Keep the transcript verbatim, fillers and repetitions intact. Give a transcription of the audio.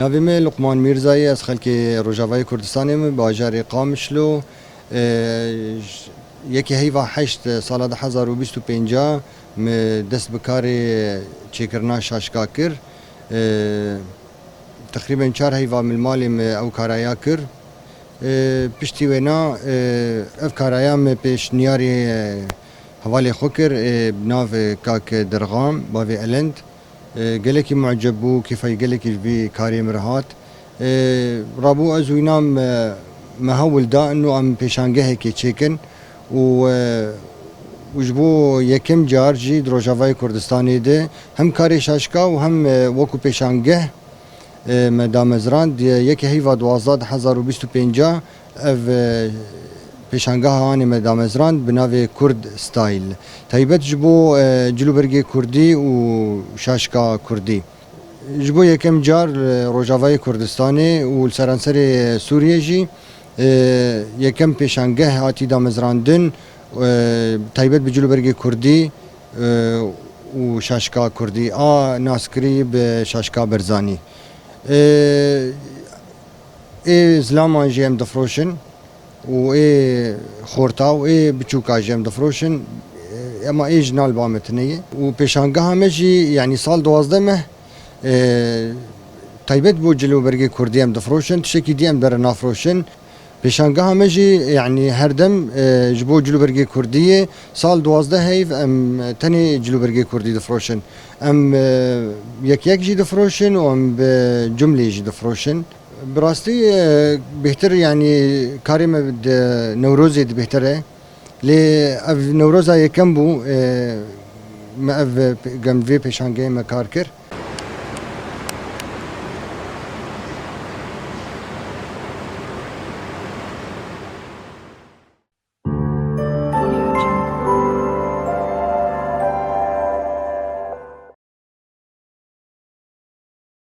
Navê min Luqman Mîrza ye, ez xelkê Rojavayê Kurdistanê me, bajarê Qamişlo. E, j-, yekê heyva heşt sala du hezar û bîst û pênc me dest bi karê çêkirina şaşka kir. E, Teqrîben çar heyva min li malê me ew karaya kir. E, piştî wêna, e, ev karaya me pêşniyarê, e, hevalê xwe kir, e, bi nav, e, kak Dirxan, bavê Elend. E, gelekî muceb bû, kêfa wî gelekî ji vî karê min re hat. E, rabû ez û wîna me, me hewl da ino em pêşangehekê çêkin û, e, û ji bo yekem car jî di Rojavayê Kurdistanê de hem karê şaşka û hem, e, wekû pêşangeh, e, me damezrand. Yekê heyva duwazdeh du hezar û bîst û pênc ev, e, pêşangeha anê me damezrand bi navê Kurd Style. Taybet ji bo, e, cilûbergê kurdî û şaşka kurdî. Ji bo yekem car li Rojavayê Kurdistanê û li seranserê Sûriyê jî, e, yekem pêşangeh hatî damezrandin, e, taybet bi cilûbergê kurdî, e, û şaşka kurdî a naskirî bi şaşka Berzanî. E, ê zilaman jî em difroşin û ê xorta û ê biçûka jî em difroşin. E, ema ê jina li ba me tune ye. Û pêşangeha me jî, yanî sal duwazdeh meh, e, taybet bo cilûbergê kurdî em difroşin, tiştekî dî em dere nafroşin. Pêşangeha me jî, yanî her dem, e, ji bo cilûbergê kurdî ye. Sal duwazdeh heyv em tenê cilûbergê kurdî difroşin. Em, e, yek yek jî difroşin û em bi cumlê jî difroşin. Bi rastî, e, bêhtir, yanî karê me di Newrozê di bêhtir e. Lê ev Newroza yekem bû, e, me ev, e, gem vê pêşangehê me kar kir.